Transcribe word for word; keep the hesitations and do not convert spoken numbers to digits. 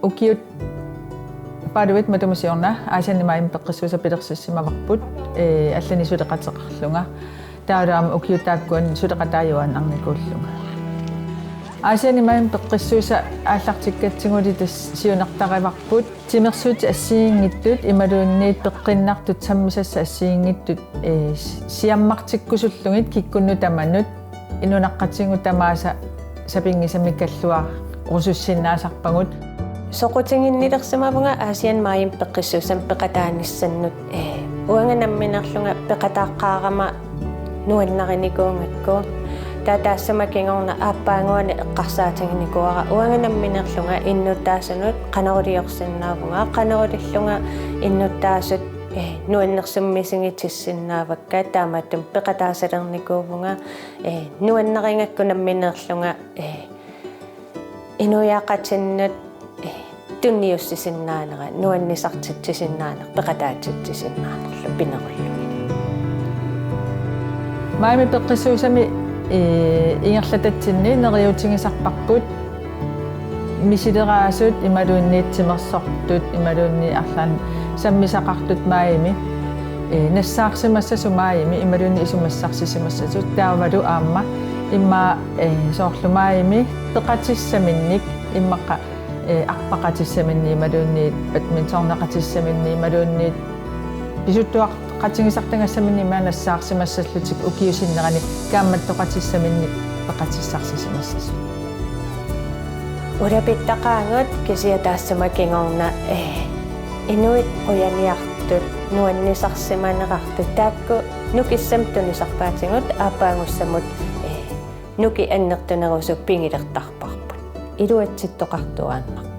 Ukiut paluit matuma siorna Aasianni Maajimi Peqqissuisa pilersissimavarput, ee, allanik suleqateqarlunga. Taavalu aamma ukiut taakkununnga suleqataajuaannarnikuullunga. Aasianni Maajimi Peqqissuisa aallartikkatsigulli tassa siunertarivarput timersuutit assigiinngitsut imaluunniit peqqinnartut sammisassat assigiinngitsut, ee, siammartikkusullugit kikkunnut tamanut inuiaqatigiinnut tamaasa sapinngisamik kalluarusussinnaasarpagut. Soqutiginnilersimavunga Aasianni Maajimi Peqqissuissamik peqataanissannut, ee, uanga nammineerlunga peqataaqqaarama nuannarinikuugakku. Taava taassuma kingorna aappaaguani eqqarsaatiginikuuara uanga nammineerlunga innuttaasunut qanoq iliorsinnaavunga, qanoq ilillunga innuttaasut, ee, nuannersumik misigitissinnaavakka, taamaattumik peqataasalernikuuvunga, ee, nuannarigakku nammineerlunga, ee, inuiaqatinnut, ee, tunniussisinnaanera, nuannisartitsisinnaaneq, peqataatitsisinnaanerlu pinerullugit. Maajimi Peqqissuisami, ee, ingerlatatsinni neriuutigisarparput misileraasut imaluunniit timersortut imaluunniit arlaannik sammisaqartut maajimi, ee, nassaarsimassasut maajimi imaluunniit isumassarsisimassasut, taavalu aamma immaqa, ee, soorlu maajimi peqatissaminnik, immaqa, ee, arpaqatissaminnik imaluunniit badmintoneqatissaminnik imaluunniit pisuttuar- qatigisartagassaminnik ima nassaarsimassallutik ukiup sinnerani kaammattoqatissaminnik peqatissarsisimassasut. Ulapittaqaagut kisianni taassuma kingorna, ee, inuit qujaniartut nuannisarsimanerartut taakku nukissamut tunisarpaatigut aappaagussamut, ee, nukik annertunerusoq pigilertarparput. Iluatsittoqartuaannarpoq.